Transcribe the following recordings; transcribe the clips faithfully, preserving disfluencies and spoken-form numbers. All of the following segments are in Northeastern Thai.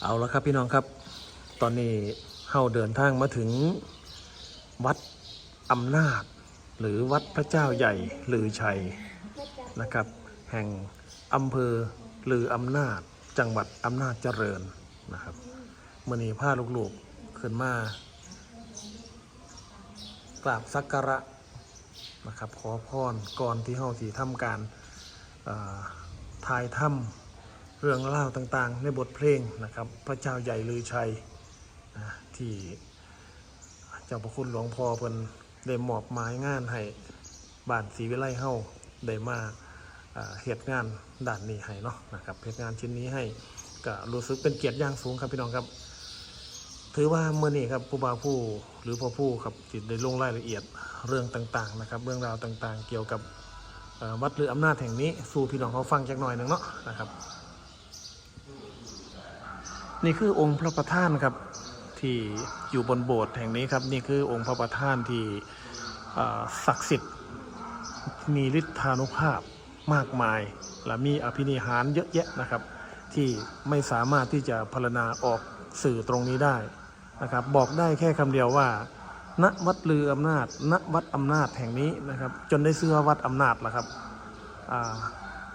เอาละครับพี่น้องครับ ตอนนี้เฮาเดินทางมาถึงวัดอำนาจ หรือวัดพระเจ้าใหญ่ลือชัยนะครับ แห่งอำเภอลืออำนาจ จังหวัดอำนาจเจริญนะครับ มื้อนี้พาลูกๆขึ้นมา กราบสักการะนะครับ ขอพรก่อนที่เฮาสิทำการ เอ่อ ถ่ายทำเรื่องราวต่างๆ ในบทเพลงนะครับ พระเจ้าใหญ่ลือชัยนะ ที่เจ้าพระคุณหลวงพ่อเพิ่นได้มอบหมายงานให้บ้านศรีวิไลเฮาได้มา อ่า เฮ็ดงานด้านนี้ให้เนาะนะครับ เฮ็ดงานชิ้นนี้ให้ ก็รู้สึกเป็นเกียรติอย่างสูงครับพี่น้องครับ ถือว่ามื้อนี้ครับ ผู้บ่าวผู้ หรือพ่อผู้ครับ ที่ได้ลงรายละเอียดเรื่องต่างๆนะครับ เรื่องราวต่างๆ เกี่ยวกับ เอ่อ วัดลืออำนาจแห่งนี้ สู่พี่น้องเขาฟังจักหน่อยหนึ่งเนาะนะครับ นี่คือองค์พระประธานครับ ที่อยู่บนโบสถ์แห่งนี้ครับ นี่คือองค์พระประธานที่ เอ่อ ศักดิ์สิทธิ์ มีฤทธานุภาพมากมาย และมีอภินิหารเยอะแยะนะครับ ที่ไม่สามารถที่จะพรรณนาออกสื่อตรงนี้ได้นะครับ บอกได้แค่คำเดียวว่า ณ วัดลืออำนาจ ณ วัดอำนาจแห่งนี้นะครับ จนได้ชื่อว่าวัดอำนาจล่ะครับ อ่า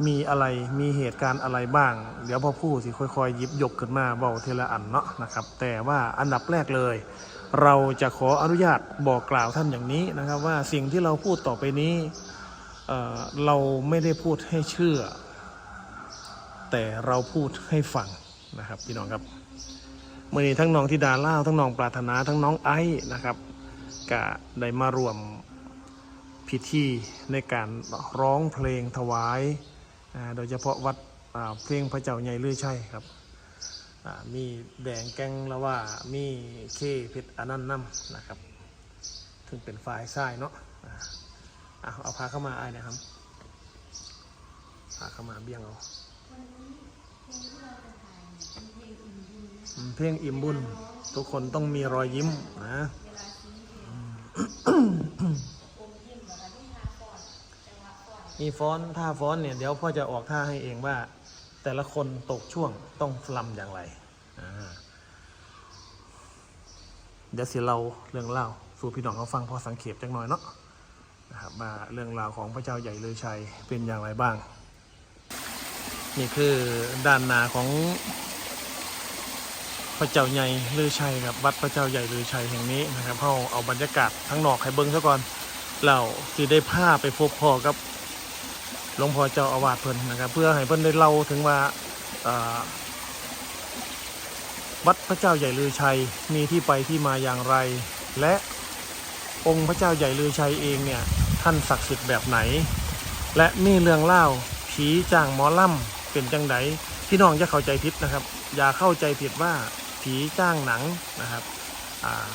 มีอะไร มีเหตุการณ์อะไรบ้าง เดี๋ยวพ่อผู้สิค่อยๆหยิบยกขึ้นมาเว้าทีละอันเนาะนะครับ แต่ว่าอันดับแรกเลย เราจะขออนุญาตบอกกล่าวท่านอย่างนี้นะครับ ว่าสิ่งที่เราพูดต่อไปนี้ เอ่อ เราไม่ได้พูดให้เชื่อ แต่เราพูดให้ฟังนะครับ พี่น้องครับ มื้อนี้ทั้งน้องธิดาลาว ทั้งน้องปรารถนา ทั้งน้องไอซ์นะครับ ก็ได้มาร่วมพิธีในการร้องเพลงถวาย อ่า โดยเฉพาะวัด อ่า เพลงพระเจ้าใหญ่ลือชัยครับ อ่า มีแดงแกงละว่า มีเคเพชรอนันต์นำนะครับ ถึงเป็นฝ่ายชายเนาะ อ่า อ่ะ เอาผ้าเข้ามาอ้ายนะครับ ผ้าเข้ามาเบี่ยงเอา อืม เพลงอิ่มบุญ ทุกคนต้องมีรอยยิ้มนะ มีฟ้อน ท่าฟ้อนเนี่ย เดี๋ยวพ่อจะออกท่าให้เองว่า แต่ละคนตกช่วงต้องรำอย่างไร อ่า เดี๋ยวสิเล่าเรื่องเล่าสู่พี่น้องเขาฟังพอสังเขปจักหน่อยเนาะนะครับ ว่าเรื่องราวของพระเจ้าใหญ่ลือชัยเป็นอย่างไรบ้าง นี่คือด้านหน้าของพระเจ้าใหญ่ลือชัยครับ วัดพระเจ้าใหญ่ลือชัยแห่งนี้นะครับ เฮาเอาบรรยากาศทั้งนอกให้เบิ่งซะก่อน แล้วสิได้พาไปพบพ้อกับหลวงพ่อเจ้าอาวาสเพิ่นนะครับ เพื่อให้เพิ่นได้เล่าถึงว่า เอ่อ วัดพระเจ้าใหญ่ลือชัยมีที่ไปที่มาอย่างไร และองค์พระเจ้าใหญ่ลือชัยเองเนี่ย ท่านศักดิ์สิทธิ์แบบไหน และมีเรื่องเล่าผีจ้างหมอลำเป็นจังใด พี่น้องอย่าเข้าใจผิดนะครับ อย่าเข้าใจผิดว่าผีจ้างหนังนะครับ อ่า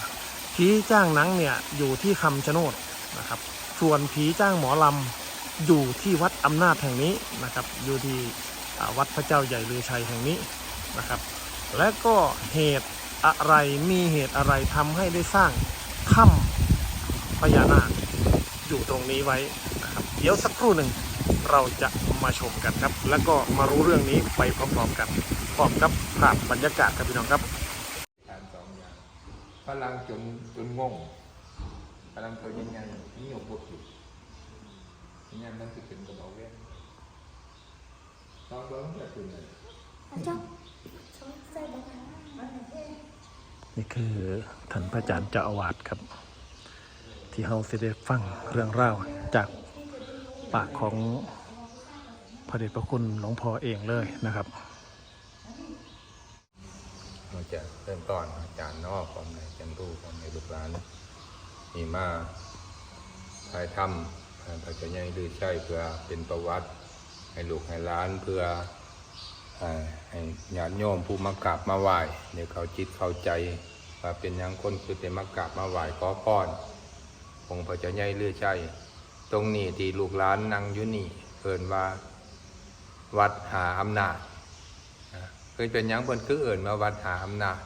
ผีจ้างหนังเนี่ยอยู่ที่คำชะโนดนะครับ ส่วนผีจ้างหมอลำอยู่ที่วัดอำนาจแห่งนี้นะครับ อยู่ที่ อ่า วัดพระเจ้าใหญ่ลือชัยแห่งนี้นะครับ และก็เหตุอะไร มีเหตุอะไรทำให้ได้สร้างถ้ำพญานาคอยู่ตรงนี้ไว้นะครับ เดี๋ยวสักครู่หนึ่งเราจะมาชมกันครับ แล้วก็มารู้เรื่องนี้ไปพร้อมๆกัน พร้อมกับภาพบรรยากาศครับพี่น้องครับ การสองอย่างฝรั่งจนจนงงฝรั่งตัวใหญ่ๆนี่ยกบวกอยู่นี่มันคือเป็นกระบอกเว้นลองเบิ้งจะเป็นไง นี่คือท่านพระอาจารย์เจ้าอาวาสครับ ที่เฮาสิได้ฟังเรื่องราวจากปากของพระเดชพระคุณหลวงพ่อเองเลยนะครับ มันจะเริ่มต้นอาจารย์เนาะพร้อมในจันทูพร้อมในลูกหลานนี่มาถ่ายทำพระเจ้าใหญ่ลือชัยเพื่อเป็นประวัติให้ลูกให้หลานเพื่อ อ่าให้ญาติโยมผู้มากราบมาไหว้ได้เข้าจิตเข้าใจ ว่าเป็นหยังคนคือได้มากราบมาไหว้ขอพรองค์พระเจ้าใหญ่ลือชัยตรงนี้ที่ลูกหลานนั่งอยู่นี่เอิ้นว่าวัดหาอำนาจนะคือเป็นหยังเพิ่นคือเอิ้นว่าวัดหาอำนาจ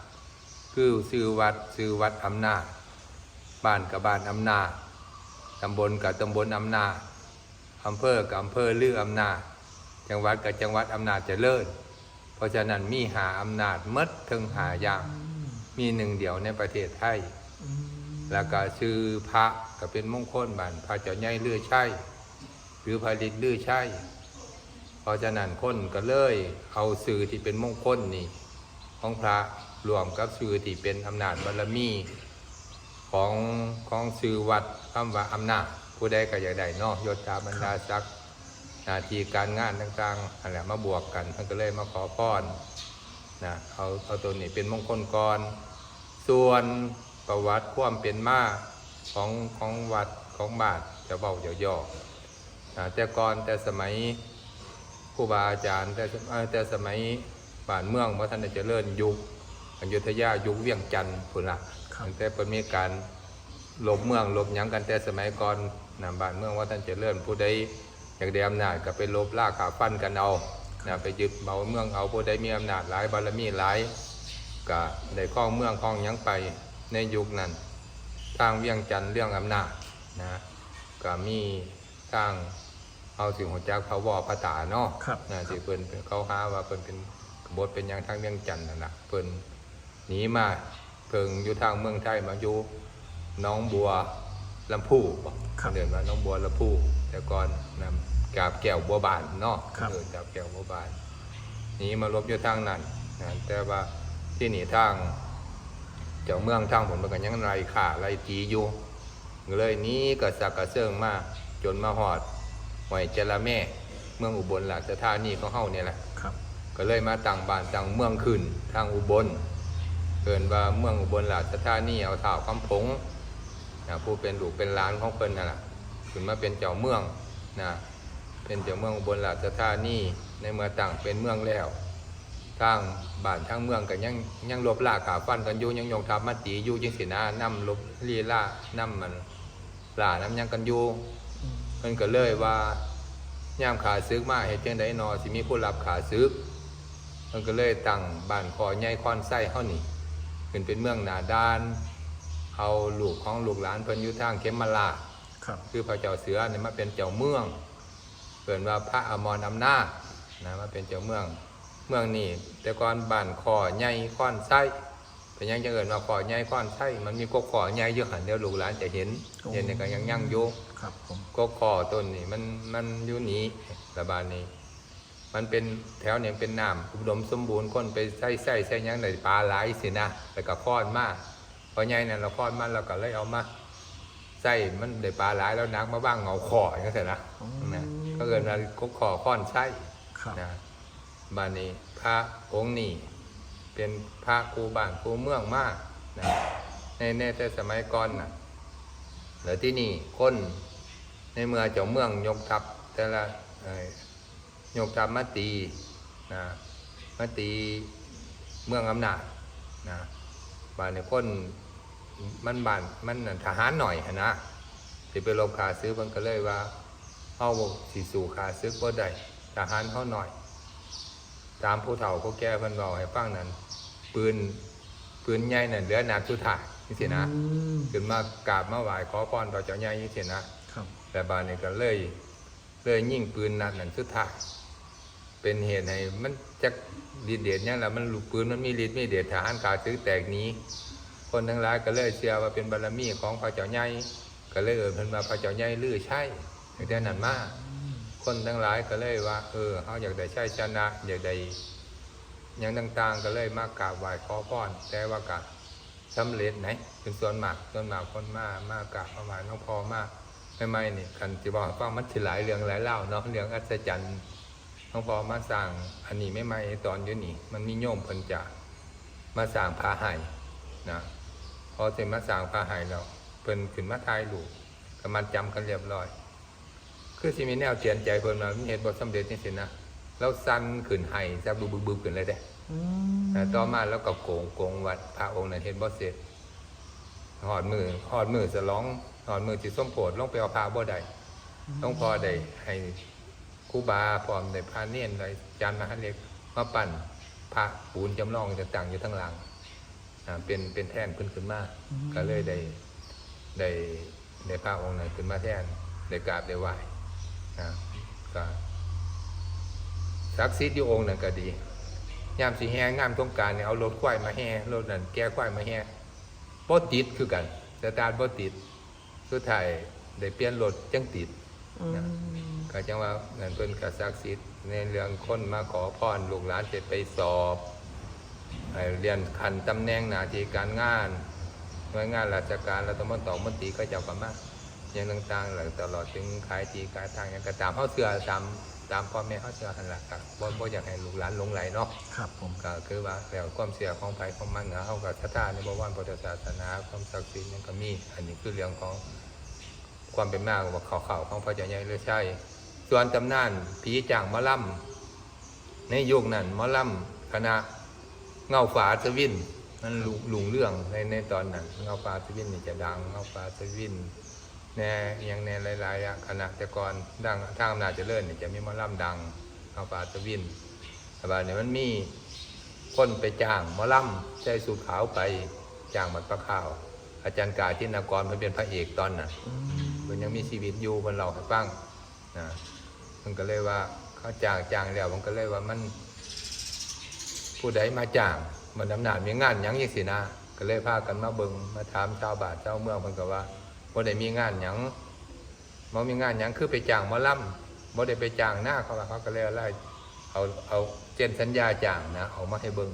คือชื่อวัดชื่อวัดอำนาจ บ้านกับบ้านอำนาจ ตำบลกับตำบลอำนาจ อำเภอกับอำเภอลืออำนาจ จังหวัดกับจังหวัดอำนาจเจริญ เพราะฉะนั้นมีห้าอำนาจหมดเถิงห้าอย่าง อืม มีหนึ่งเดียวในประเทศไทย อืม แล้วก็ชื่อพระก็เป็นมงคล บ้านพระเจ้าใหญ่ฤาษีชัย หรือพระฤาษีฤาษีชัย เพราะฉะนั้นคนก็เลยเอาชื่อที่เป็นมงคลนี่ ของพระร่วมกับชื่อที่เป็นอำนาจบารมี ของของชื่อวัด คำว่าอำนาจ ผู้ใดก็อยากได้เนาะ ยศถาบรรดาศักดิ์ หน้าที่การงานต่างๆนั่นแหละ มาบวกกัน เพิ่นก็เลยมาขอพรนะ เอาเอาตัวนี้เป็นมงคลก่อน ส่วนประวัติความเป็นมาของของวัดของบ้านจะเว้าย่อๆนะ แต่ก่อนแต่สมัยครูบาอาจารย์ แต่สม- เอ่อแต่สมัยบ้านเมืองบ่ทันได้เจริญ ยุคอยุธยา ยุคเวียงจันทน์พุ้นละ ครับ ตั้งแต่เพิ่นมีการลบเมืองลบหยังกันแต่สมัยก่อนนะ บ้านเมืองบ่ทันเจริญ ผู้ใดอยากได้อำนาจก็ไปลบราฆ่าฟันกันเอานะ ไปยึดเอาเมืองเอา ผู้ใดมีอำนาจหลาย บารมีหลาย ก็ได้ครองเมืองครองหยังไปในยุคนั้น ทางเวียงจันทน์เรื่องอำนาจนะ ก็มีทาง เฮาสิฮู้จักพระวอพระตาเนาะ ครับ นะ ครับ ที่เพิ่นเขาหาว่าเพิ่นเป็นกบฏเป็นหยังทางเวียงจันทน์นั่นล่ะ เพิ่นหนีมาเพิ่งอยู่ทางเมืองไทย มาอยู่หนองบัวลำพูบ่ ครับ เอิ้นว่าหนองบัวลำพู แต่ก่อนนะ กาบแก้วบัวบานเนาะ ครับ เอิ้นกาบแก้วบัวบาน หนีมาหลบอยู่ทางนั้นนะ แต่ว่าที่นี่ทางเจ้าเมืองทางพุ้นเพิ่นก็ยังไล่ฆ่าไล่ตีอยู่ ก็เลยหนีกระเซิงกระเซิงมาจนมาฮอดห้วยจระแม เมืองอุบลราชธานีของเฮานี่แหละ ครับ ก็เลยมาตั้งบ้านตั้งเมืองขึ้นทางอุบล เอิ้นว่าเมืองอุบลราชธานี เอาท้าวคำผงนะ ผู้เป็นลูกเป็นหลานของเพิ่นนั่นล่ะ ขึ้นมาเป็นเจ้าเมืองนะ เป็นเจ้าเมืองอุบลราชธานี ในเมื่อตั้งเป็นเมืองแล้ว ทางบ้านทางเมืองก็ยังยังลบราฆ่าฟันกันอยู่ ยังยกทัพมาตีอยู่จังซี้นะ นำลบลีลานำมันล่านำหยังกันอยู่ อืม เพิ่นก็เลยว่ายามข้าศึกมาเฮ็ดจังใด๋นอ สิมีผู้รับข้าศึก เพิ่นก็เลยตั้งบ้านข้อใหญ่คอนไซเฮานี่ ขึ้นเป็นเมืองหน้าด่าน เอาลูกของลูกหลานเพิ่นอยู่ทางเขมราช ครับ คือพระเจ้าเสือนี่มาเป็นเจ้าเมือง เอิ้นว่าพระอมรอำนาจนะ มาเป็นเจ้าเมือง เมืองนี่แต่ก่อนบ้านข้อใหญ่คอนไซ เป็นหยังจังเอิ้นว่าข้อใหญ่คอนไซ มันมีกกข้อใหญ่อยู่หั่น เดี๋ยวลูกหลานจะเห็น โอ้ เห็นนี่ก็ยังยังอยู่ ครับผม กกข้อต้นนี่มันมันอยู่นี่ ละบาดนี้ มันเป็นแถวนี่เป็นน้ำอุดมสมบูรณ์ คนไปใส่ใส่ใส่หยังได้ปลาหลายสินะ แล้วก็คอนมา พอใหญ่นั่นละคอนมา แล้วก็เลยเอามาใส่ มันได้ปลาหลายแล้วหนัก มาวางเหงาข้อจังซั่นนะ อ๋อ นะ เขาเอิ้นว่ากกข้อคอนไซ ครับ นะ บาดนี้พระองค์นี้เป็นพระคู่บ้านคู่เมืองมานะ ในในแต่สมัยก่อนน่ะ แล้วที่นี่คนในเมืองเจ้าเมืองยกทัพแต่ละ เอ่อ ยกทัพมาตีนะ มาตีเมืองอำนาจนะ บาดนี้คนมันบ้านมันนั่นทหารหน่อยหั้นนะ สิไปรบข้าศึก เพิ่นก็เลยว่า เฮาสิสู้ข้าศึกบ่ได้ ทหารเฮาหน่อย ตามผู้เฒ่าผู้แก่เพิ่นเว้าให้ฟังนั่น ปืน ปืนใหญ่นั่นเหลือนัดสุดท้ายจังซี้นะ อืม ขึ้นมากราบมาไหว้ขอพรพระเจ้าใหญ่จังซี้นะ ครับ แต่บาดนี้ก็เลย เลยยิงปืนนัดนั้นสุดท้าย เป็นเหตุให้มันจักฤทธิ์เดชหยังล่ะ มันลูกปืนมันมีฤทธิ์มีเดช ทหารข้าศึกแตกหนี คนทั้งหลายก็เลยเชื่อว่าเป็นบารมีของพระเจ้าใหญ่ ก็เลยเอิ้นเพิ่นว่าพระเจ้าใหญ่ฤาษีชัย ตั้งแต่นั้นมา อืม คนทั้งหลายก็เลยว่า เออ เฮาอยากได้ชัยชนะ อยากได้หยังต่างๆ ก็เลยมากราบไหว้ขอพร แต่ว่าก็สำเร็จไหน เป็นส่วนมาก ส่วนมากคนมา มากราบมาไหว้หลวงพ่อมาใหม่ๆนี่ คันสิเว้าให้ฟัง มันสิหลายเรื่องหลายราวเนาะ เรื่องอัศจรรย์ หลวงพ่อมาสร้างอันนี้ใหม่ๆ ตอนอยู่นี่ มันมีโยมเพิ่นจะมาสร้างพระให้นะ พอสิมาสร้างพระให้แล้ว เพิ่นขึ้นมาถ่ายรูป ก็มัดจำกันเรียบร้อย คือสิมีแนวเตือนใจเพิ่นว่ามันเฮ็ดบ่สำเร็จจังซี้นะ แล้วสั่นขึ้นไห้ซะบึบๆๆขึ้นเลยเด้ อืม อ่า ต่อมาแล้วก็โกง โกงว่าพระองค์นั้นเฮ็ดบ่เสร็จ ฮอดมื้อ ฮอดมื้อฉลอง ฮอดมื้อสิสมโภชลงไปเอาพระบ่ได้ หลวงพ่อได้ให้ครูบาพร้อมได้พระเณรได้อาจารย์มหาเล็กมาปั้นพระปูนจำลองตั้งอยู่ทางหลัง อ่า เป็น เป็นแท่นเพิ่นขึ้นมา อืม ก็เลยได้ ได้ ได้พระองค์นั้นขึ้นมาแทน ได้กราบได้ไหว้นะ ก็ศักดิ์สิทธิ์อยู่องค์นั้นก็ดี ยามสิแห่งามสงกรานต์เนี่ย เอารถควายมาแห่ รถนั่นแก่ควายมาแห่ บ่ติดคือกัน สตาร์ทบ่ติด สุดท้ายได้เปลี่ยนรถจั่งติด อืม นะ ก็จั่งว่านั่นเพิ่นก็ศักดิ์สิทธิ์ในเรื่องคนมาขอพร ลูกหลานสิไปสอบ ให้เลื่อนขั้นตำแหน่งหน้าที่การงาน หน่วยงานราชการ รัฐมนตรี มนตรี เขาเจ้าก็มา อย่างต่างๆ แล้วตลอดถึงขายที่ขายทางหยังก็ตาม เฮาเชื่อตาม ตามพ่อแม่เฮาเชื่อหั่นล่ะครับ บ่ บ่อยากให้ลูกหลานหลงใหลเนาะ ครับผม ก็คือว่าแล้วความเชื่อของไผของมันนะ เฮาก็ศรัทธาในบวรพุทธศาสนา ความศักดิ์สิทธิ์หยังก็มี อันนี้คือเรื่องของความเป็นมาว่าคร่าวๆ ของพระเจ้าใหญ่ฤาษีชัย ส่วนตำนานผีจ้างหมอลำ ในยุคนั้นหมอลำคณะเงาฟ้าอัศวิน มันรุ่ง รุ่งเรืองใน ในตอนนั้น เงาฟ้าอัศวินนี่จะดัง เงาฟ้าอัศวิน แหน่ อิหยังแหน่ หลายๆ อย่าง คณะแต่ก่อนดัง ทางอำนาจเจริญนี่จะมีหมอลำดัง เงาฟ้าอัศวิน แต่ว่าเนี่ยมันมีคนไปจ้างหมอลำใส่สูทขาวไป จ้างบัดปะข้าว อาจารย์กาธินกรเพิ่นเป็นพระเอกตอนนั้น อืม เพิ่นยังมีชีวิตอยู่ เพิ่นเล่าให้ฟัง นะ มันก็เลยว่าเขาจ้าง จ้างแล้ว มันก็เลยว่ามัน ผู้ใดมาจ้าง มันอำนาจมีงานหยังจังซี่นะ ก็เลยพากันมาเบิ่ง มาถามชาวบ้านชาวเมือง เพิ่นก็ว่าบ่ได้มีงานหยัง บ่มีงานหยัง คือไปจ้างหมอลำ บ่ได้ไปจ้างนะ เขาว่า เขาก็เลยเอาราย เอา เอาเซ็นสัญญาจ้างนะ เอามาให้เบิ่ง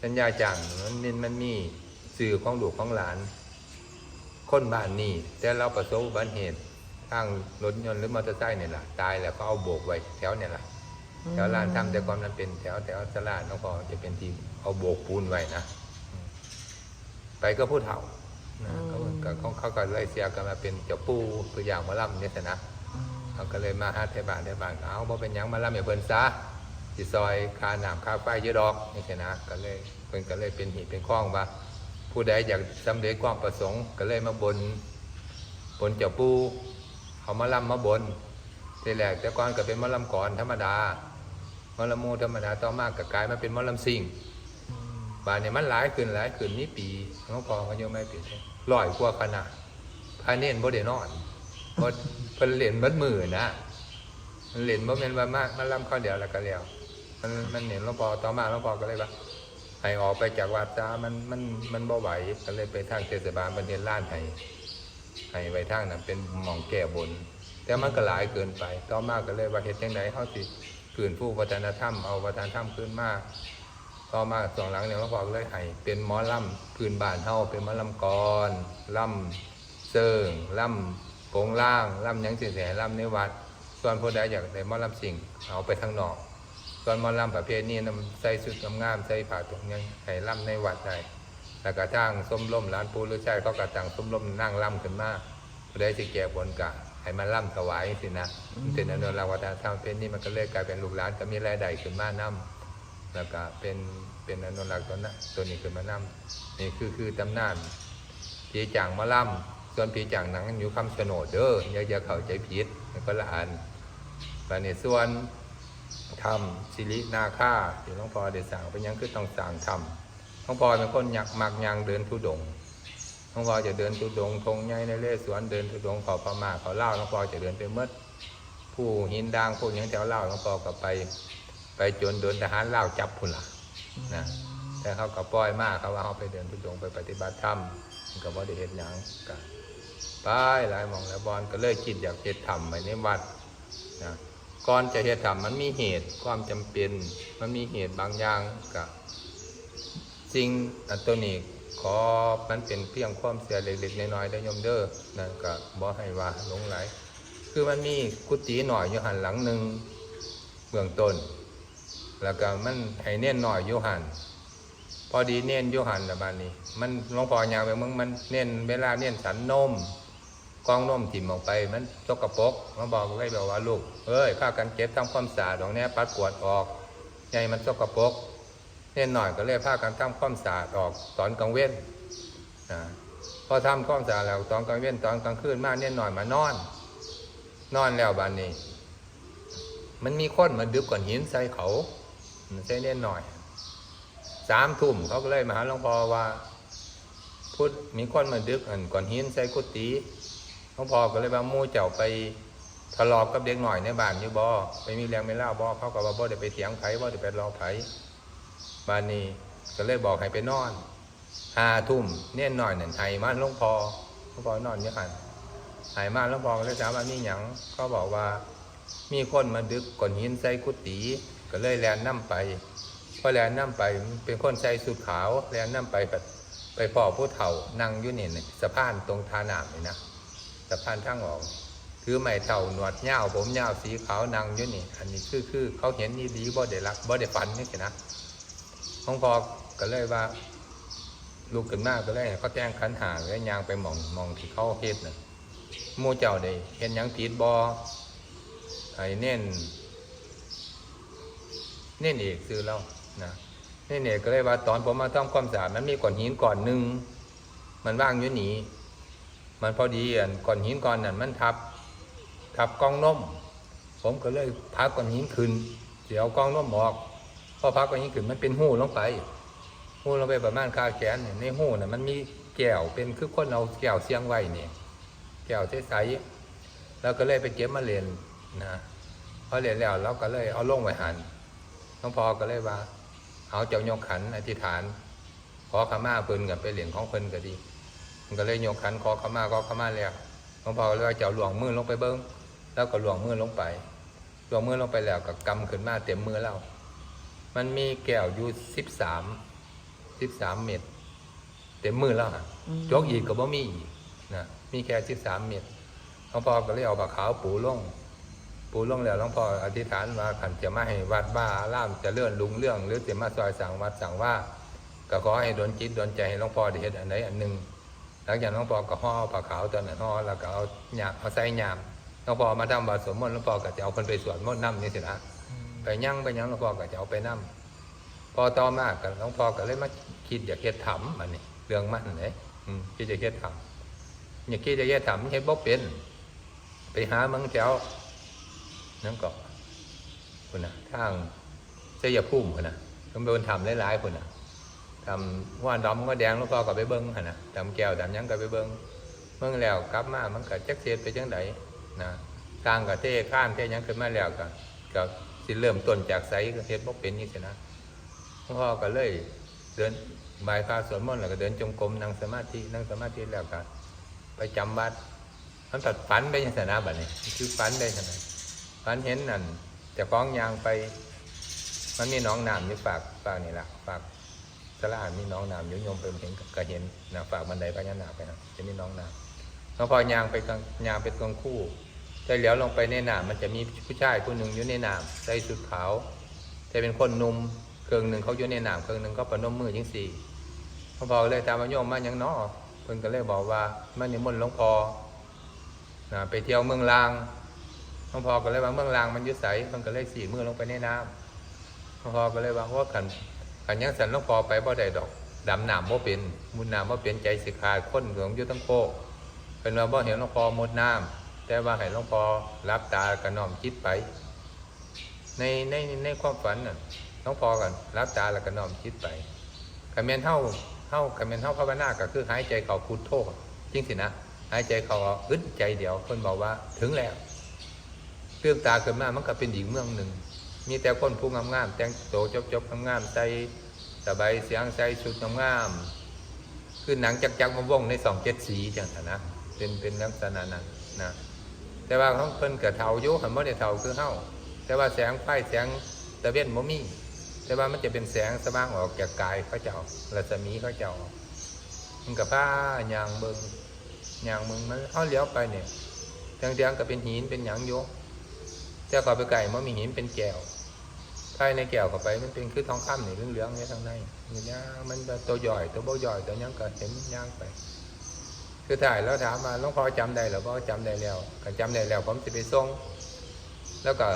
สัญญาจ้างมัน มัน มันมีชื่อของลูกของหลาน คนบ้านนี้ แต่เราประสบอุบัติเหตุทางรถยนต์หรือมอเตอร์ไซค์นี่ล่ะ ตายแล้วเขาเอาโบกไว้แถวนี่ล่ะ อืม แถวลานธรรม แต่ก่อนมันเป็นแถว แถวศาลาหลวงพ่อจะเป็นที่เอาโบกปูนไว้นะ อืม ไปกับผู้เฒ่านะ อืม เขาก็ เขา เขาก็เลยเชื่อกันว่าเป็นเจ้าปู่ คือจ้างหมอลำจังซี่นะ อืม เขาก็เลยมาหาไทบ้าน ไทบ้านก็ "เอา บ่เป็นหยัง มาลำให้เพิ่นซะ สิซอยค่าน้ำค่าไฟอยู่ดอก" จังซี่นะ ก็เลย เพิ่นก็เลยเป็นหีบเป็นคองว่า ผู้ใดอยากสำเร็จความประสงค์ ก็เลยมาบน บนเจ้าปู่ เอาหมอลำมาบน ทีแรกแต่ก่อนก็เป็นหมอลำกลอนธรรมดา หมอลำหมู่ธรรมดา ต่อมาก็กลายมาเป็นหมอลำซิ่ง อืม บาดนี้มันหลายขึ้น หลายขึ้น มีปี หลวงพ่อก็ยังไม่ปิด ร้อยกว่าคณะ พระเณรบ่ได้นอน บ่ เพิ่นเล่นเบิดมื้อนะ มันเล่นบ่แม่นว่ามา มาลำคราวเดียวแล้วก็แล้ว มัน มันเน้นหลวงพ่อ ต่อมาหลวงพ่อก็เลยว่า ให้ออกไปจากวัดซะ มัน มัน มันบ่ไหว ก็เลยไปทางเทศบาลเพิ่นเฮ็ดลานให้ ให้ไว้ทางนั้นเป็นหม่องแก้บน แต่มันก็หลายเกินไป ต่อมาก็เลยว่าเฮ็ดจั่งใดเฮาสิฟื้นฟูวัฒนธรรม เอาวัฒนธรรมคืนมา ต่อมาช่วงหลังเนี่ยหลวงพ่อก็เลยให้เป็นหมอลำพื้นบ้านเฮา เป็นหมอลำกลอน ลำเซิง ลำโปงลาง ลำหยังจั่งซี้ ให้ลำในวัด ส่วนผู้ใดอยากได้หมอลำซิ่ง เอาไปทางนอก ส่วนหมอลำประเพณีนำใส่ชุดงามๆ ใส่ผ้าถุงหยัง ให้ลำในวัดได้ แล้วก็ทางชมรมหลานปู่ฤาษีชัยเขาก็ตั้งชมรมนางลำขึ้นมา ผู้ใดสิแก้บนก็ให้มาลำถวายจั่งซี้นะ อืม มันเป็นอนุรักษ์วัฒนธรรมประเพณี มันก็เลยกลายเป็นลูกหลานก็มีรายได้ขึ้นมานำ แล้วก็เป็น เป็นอนุรักษ์ตัวนั้น ตัวนี้ขึ้นมานำ นี่คือ คือตำนานผีจ้างหมอลำ ส่วนผีจ้างหนังอยู่คำชะโนดเด้อ อย่า อย่าเข้าใจผิด มันคนละอัน บาดนี้ส่วนถ้ำสิรินาคาที่หลวงพ่อได้สร้าง เป็นหยังคือต้องสร้างถ้ำ หลวงพ่อเป็นคนมัก มักย่างเดินธุดงค์ หลวงพ่อจะเดินธุดงค์ ธงใหญ่นเรศวร เดินธุดงค์เข้าพม่าเข้าลาว หลวงพ่อจะเดินไปหมด ภูหินด่าง ภูหยังแถวลาว หลวงพ่อก็ไป ไปจนโดนทหารลาวจับพุ้นล่ะ นะ แต่เขาก็ปล่อยมา เขาว่าเขาไปเดินธุดงค์ ไปปฏิบัติธรรม มันก็บ่ได้เฮ็ดหยัง ก็ไปหลายหม่องหลายบ่อน ก็เลยคิดอยากเฮ็ดถ้ำไว้ในวัด นะ ก่อนจะเฮ็ดถ้ำมันมีเหตุความจำเป็น มันมีเหตุบางอย่าง ก็สิ่ง อันตัวนี้ขอมันเป็นเพียงความเชื่อเล็กๆน้อยๆเด้อโยมเด้อ นั่นก็บ่ให้ว่าหลงไหล คือมันมีกุฏิน้อยอยู่หั่นหลังหนึ่งเบื้องต้น แล้วก็มันให้เณรน้อยอยู่หั่น พอดีเณรอยู่หั่นล่ะบาดนี้ มัน หลวงพ่อย่างไปเบิ่ง มันเณร เวลาเณรฉันนม กองนมถิ่มออกไป มันสกปรก หลวงพ่อก็เลยบอกว่า "ลูกเอ้ย พากันเก็บทำความสะอาดออกแหน่ ปัดกวาดออก อย่าให้มันสกปรก" เณรน้อยก็เลยพากันทำความสะอาดออกตอนกลางเว็น นะ พอทำความสะอาดแล้วตอนกลางเว็น ตอนกลางคืนมา เณรน้อยมานอน นอนแล้วบาดนี้ มันมีคนมาดึกก้อนหินใส่เขา ใส่เณรน้อย สามทุ่มเขาก็เลยมาหาหลวงพ่อว่า พุทธ มีคนมาดึกอันก้อนหินใส่กุฏิ หลวงพ่อก็เลยว่า "หมู่เจ้าไปทะเลาะกับเด็กน้อยในบ้านอยู่บ่ ไปมีเรื่องมีราวบ่" เขาก็ว่า "บ่ได้ไปเถียงไผ บ่ได้ไปทะเลาะไผ" บาดนี้ก็เลยบอกให้ไปนอน ห้าทุ่ม เณรน้อยนั่นไห้มาหลวงพ่อ หลวงพ่อนอนอยู่หั่น ไห้มา หลวงพ่อก็เลยถามว่ามีหยัง เขาบอกว่ามีคนมาดึกก้อนหินใส่กุฏิ ก็เลยแล่นนำไป พอแล่นนำไปเป็นคนใส่ชุดขาว แล่นนำไป ไปพ้อผู้เฒ่านั่งอยู่นี่สะพานตรงท่าน้ำนี่นะ สะพานทางออก ถือไม้เฒ่าหนวดยาวผมยาวสีขาวนั่งอยู่นี่ อันนี้คือคือเขาเห็นอีหลี บ่ได้ลักบ่ได้ฝันจังซี้นะ หลวงพ่อก็เลยว่า ลุกขึ้นมาก็เลยให้เขาแต่งขันห้า แล้วย่างไปหม่องหม่องที่เขาเฮ็ดน่ะ หมู่เจ้าได้เฮ็ดหยังผิดบ่ ไอ้เณร เณรเอกชื่อลาวนะ เณรเอกก็เลยว่าตอนผมมาทำความสะอาดมันมีก้อนหินก้อนหนึ่ง มันวางอยู่นี่ มันพอดีอันก้อนหินก้อนนั้นมันทับ ทับกล่องนม ผมก็เลยผลักก้อนหินขึ้น สิเอากล่องนมออก พอผลักก้อนหินขึ้นมันเป็นฮูลงไป ฮูลงไปประมาณคาแขนนี่ ในฮูน่ะมันมีแก้วเป็นคือคนเอาแก้วเสียงไว้นี่ แก้วใสๆ แล้วก็เลยไปเก็บมาเล่นนะ พอเล่นแล้วเราก็เลยเอาลงไว้หั่น หลวงพ่อก็เลยว่า เอาเจ้ายกขันอธิษฐาน ขอขมาเพิ่นก็ไปเล่นของเพิ่นก็ดี มันก็เลยยกขันขอขมา ขอขมาแล้ว หลวงพ่อก็เลยว่าเจ้าล่วงมือลงไปเบิ่ง แล้วก็ล่วงมือลงไป ล่วงมือลงไปแล้วก็กำขึ้นมาเต็มมือเรา มันมีแก้วอยู่สิบสาม สิบสามเม็ด เต็มมือแล้วหั่น อืม จกอีกก็บ่มีอีกนะ มีแค่สิบสามเม็ด หลวงพ่อก็เลยเอาผ้าขาวปูลง ปูลงแล้วหลวงพ่ออธิษฐานว่าคันจะมาให้วัดวาอารามเจริญรุ่งเรือง หรือจะมาซอยสร้างวัดสร้างวา ก็ขอให้ดลจิตดลใจให้หลวงพ่อได้เฮ็ดอันใดอันหนึ่ง หลังจากนั้นหลวงพ่อก็ห่อผ้าขาวตัวนั้นห่อ แล้วก็เอาย่าม เอาใส่ย่าม หลวงพ่อมาทำวัดสวดมนต์ หลวงพ่อก็จะเอาเพิ่นไปสวดมนต์นำจังซี้นะ อืม ไปหยังไปหยังหลวงพ่อก็จะเอาไปนำ พอต่อมาก็หลวงพ่อก็เลยมาคิดอยากเฮ็ดถ้ำ อันนี้เรื่องมันเด้ อืม คิดอยากเฮ็ดถ้ำ อยากคิดอยากเฮ็ดถ้ำ เฮ็ดบ่เป็น ไปหาเมืองแถวนั่นก็ พุ้นน่ะ ทางชัยภูมิพุ้นน่ะ มันเป็นถ้ำหลายๆพุ้นน่ะ ถ้ำว่าดำว่าแดง หลวงพ่อก็ไปเบิ่งหั่นน่ะ ถ้ำแก้วถ้ำหยังก็ไปเบิ่ง เบิ่งแล้วกลับมามันก็จักสิเฮ็ดไปจั่งใดนะ สร้างก็เทคานเทหยังขึ้นมาแล้วก็ ก็สิเริ่มต้นจากไสก็เฮ็ดบ่เป็นจังซี้นะ หลวงพ่อก็เลยเดิน ไหว้พระสวดมนต์แล้วก็เดินจงกรม นั่งสมาธิ นั่งสมาธิแล้วก็ไปจำวัด มันก็ฝันไปจังซั่นนะ บัดนี้คือฝันไปซั่นนะ ฝันเห็นนั่น เจ้าของย่างไป มันมีหนองน้ำอยู่ฟาก ฟากนี่ล่ะ ฟากศาลา มีหนองน้ำอยู่ โยมไปเห็นก็เห็นนะ ฟากบันไดพญานาคไปนะ จะมีหนองน้ำ หลวงพ่อย่างไปกลาง ย่างไปกลางคู่ แต่เหลียวลงไปในน้ำ มันจะมีผู้ชายผู้หนึ่งอยู่ในน้ำ ใส่ชุดขาว แต่เป็นคนหนุ่ม เครื่องหนึ่งเขาอยู่ในน้ำ เครื่องหนึ่งเขาประนมมือจังซี้ หลวงพ่อก็เลยถามว่า โยมมาหยังน้อ เพิ่นก็เลยบอกว่า มานิมนต์หลวงพ่อนะ ไปเที่ยวเมืองลาง หลวงพ่อก็เลยว่า เมืองลางมันอยู่ไส เพิ่นก็เลยชี้มือลงไปในน้ำ หลวงพ่อก็เลยว่า โอ้ คัน คันจั่งซั้นหลวงพ่อไปบ่ได้ดอก ดำน้ำบ่เป็น มุดน้ำบ่เป็น ใจสิขาด คนหลวงอยู่ทั้งโคก เพิ่นว่าบ่เห็นหลวงพ่อมุดน้ำ แต่ว่าให้หลวงพ่อหลับตาก็น้อมจิตไป ใน ใน ในความฝันน่ะ หลวงพ่อก็หลับตาแล้วก็น้อมจิตไป คันแม่นเฮา เฮา คันแม่นเฮาภาวนาก็คือหายใจเข้าพุทโธ จังซี้นะ หายใจเข้าออกอึดใจเดียว เพิ่นบอกว่าถึงแล้ว ตื่นตาขึ้นมามันก็เป็นอีกเมืองหนึ่ง มีแต่คนผู้งามๆ แต่งตัวจบๆ งามๆ ใส่สบายเสียง ใส่ชุดงามๆ คือหนังจักรๆ มาวงในช่องเจ็ดสีจังซั่นนะ เป็น เป็นลักษณะนั้นนะ แต่ว่าของเพิ่นก็เฒ่าอยู่ หั้นบ่ได้เฒ่าคือเฮา แต่ว่าแสงไฟแสงตะเว็นบ่มี แต่ว่ามันจะเป็นแสงสว่างออกจากกายเขาเจ้า รัศมีเขาเจ้า มันก็พาย่างเบิ่ง ย่างเบิ่ง มัน เฮาเหลียวไปเนี่ย แดงๆ ก็เป็นหินเป็นหยังอยู่ แต่เข้าไปใกล้มันมีหินเป็นแก้ว ภายในแก้วเข้าไปมันเป็นคือทองคำนี่เหลืองๆ อยู่ข้างใน นี่นะ มันตัวย่อย ตัวบ่ย่อย ตัวหยังก็เห็นย่างไป สุดท้ายเราถามว่า หลวงพ่อจำได้หรือบ่ จำได้แล้ว ก็จำได้แล้ว ผมสิไปส่ง แล้วก็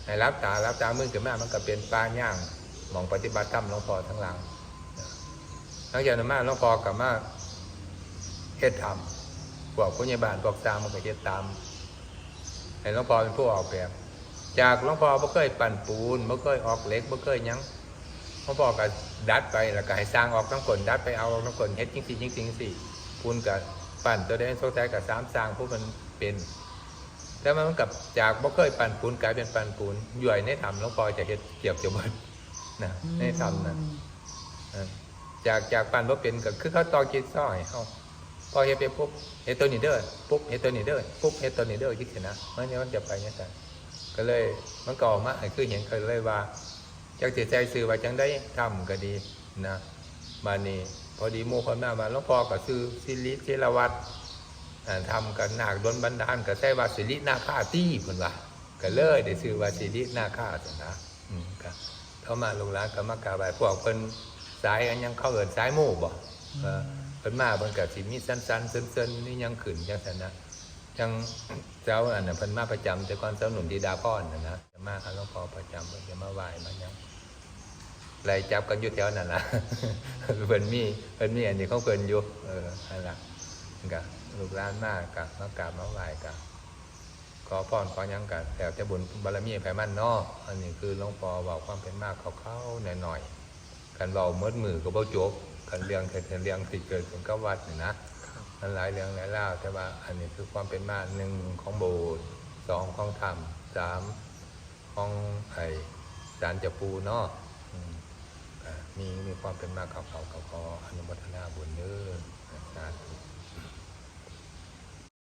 ให้หลับตา หลับตามือขึ้นมา มันก็เป็นป่าย่าง หม่องปฏิบัติธรรมหลวงพ่อทั้งหลัง หลังจากนั้นมาหลวงพ่อก็มาเฮ็ดธรรม พวกผู้ใหญ่บ้านพวกสร้างมันก็เฮ็ดตาม ให้หลวงพ่อเป็นผู้ออกแบบ จากหลวงพ่อบ่เคยปั้นปูน บ่เคยออกเหล็ก บ่เคยหยัง หลวงพ่อก็ดัดไป แล้วก็ให้สร้างออกน้ำก้น ดัดไปเอาน้ำก้น เฮ็ดจังซี่จังซี่จังซี่ ปูนก็ปั้นตัวใดสงสัยก็สามสร้างผู้มันเป็น แต่มันก็จากบ่เคยปั้นปูนกลายเป็นปั้นปูน ย่อยในถ้ำหลวงพ่อจะเฮ็ดเกือบจะหมด นะในธรรมนะ เออจากจากปั้นบ่เป็นก็คือเขาต่อจิ๊กซอว์ให้เฮา พอเฮ็ดไปปุ๊บ เฮ็ดตัวนี้เด้อ ปุ๊บ เฮ็ดตัวนี้เด้อ ปุ๊บ เฮ็ดตัวนี้เด้อ จังซี่นะ มันมันจะไปจังซั่น ก็เลย มันก็ออกมาให้คือเห็น ก็เลยว่า จักสิใส่ชื่อว่าจังใด๋ ธรรมก็ดีนะ บาดนี้ พอดีหมู่เพิ่นมาว่า หลวงพ่อก็ชื่อสิริจิรวัฒน์ อ่า ธรรมก็นาคดลบันดาล ก็ใส่ว่าสิรินาคาติ เพิ่นว่า ก็เลยได้ชื่อว่าสิรินาคาซั่นนะ อืม ก็ต่อมาลูกหลานก็มากราบไหว้ พวกเพิ่นสายอันหยังเขาเอิ้นสายมูบ่ เออ เพิ่นมาเพิ่นก็สิมีสันๆ เซินๆ มีหยังขึ้นจังซั่นนะ จังเจ้าอันน่ะเพิ่นมาประจำแต่ก่อน เจ้าหนุ่มธิดาพรน่ะนะ มาหาหลวงพ่อประจำ เพิ่นจะมาไหว้มาหยัง ไล่จับกันอยู่แถวนั่นล่ะ เพิ่นมี เพิ่นมีอันนี้ของเพิ่นอยู่ เออ นั่นล่ะ ก็ลูกหลานมาก็มากราบมาไหว้ก็ ขอพรขอหยังก็แล้วแต่บุญบารมีไผมันเนาะ อันนี้คือหลวงพ่อเว้าความเป็นมาคร่าวๆหน่อยๆ คันเว้าหมดมื้อก็บ่จบ คันเรื่องเฮ็ดเรื่องที่เกิดขึ้นกับวัดนี่นะ มันหลายเรื่องหลายราว แต่ว่าอันนี้คือความเป็นมา หนึ่ง ของโบสถ์ สอง ของธรรม สาม ของไอ้ศาลเจ้าปู่เนาะ อืม อ่า มี มีความเป็นมาคร่าวๆ ก็ขออนุโมทนาบุญเด้อ สาธุ